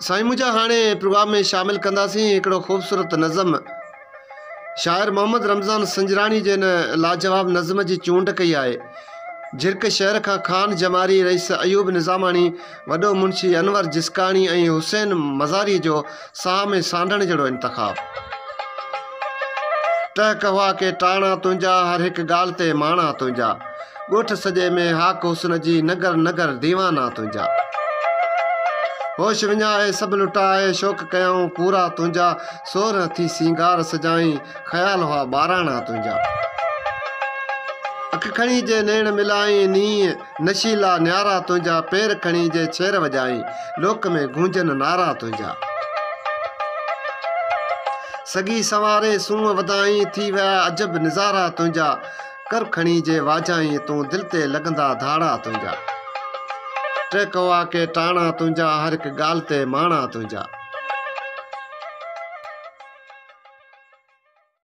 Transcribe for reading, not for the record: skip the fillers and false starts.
سائين منهنجا هاڻي پروگرام ۾ شامل ڪنداسين هڪڙو خوبصورت نظم شاعر محمد رمضان سنجراڻي جي هن لاجواب نظم جي چونڊ ڪئي آهي. جهرڪ شهر کان خان جماري، رئيس ايوب نظاماڻي، وڏو منشي انور جسڪاڻي ۽ حسين مزاري جو ساهه ۾ سانڍڻ جهڙو انتخاب. ٽهڪ هئا ڪي ٽاڻا تنهنجا، هر هڪ ڳالهه تي ماڻا تنهنجا. ڳوٺ سڄي ۾ هاڪ حسن جي، نگر نگر ديوانا تنهنجا. هوش وڃائي سڀ لٽائي، شوق ڪيائون پورا تنهنجا. سورهن ٿي سينگار سجائين، خيال هئا ٻاراڻا تنهنجا. اک کڻي جي نيڻ ملائين، نينهن نشيلا نيارا تنهنجا. پير کڻي جي ڇير وڄائين، لوڪ ۾ گونجن نعرا تنهنجا. سڳي سنواري سونهن وڌائين، ٿي ويا عجب نظارا تنهنجا. ڪر کڻي جي واجهائين تون، دل تي لڳندا ڌاڙا تنهنجا. ٽهڪ هئا ڪي ٽاڻا تنهنجا، هر هڪ ڳالهه تي ماڻا تنهنجا.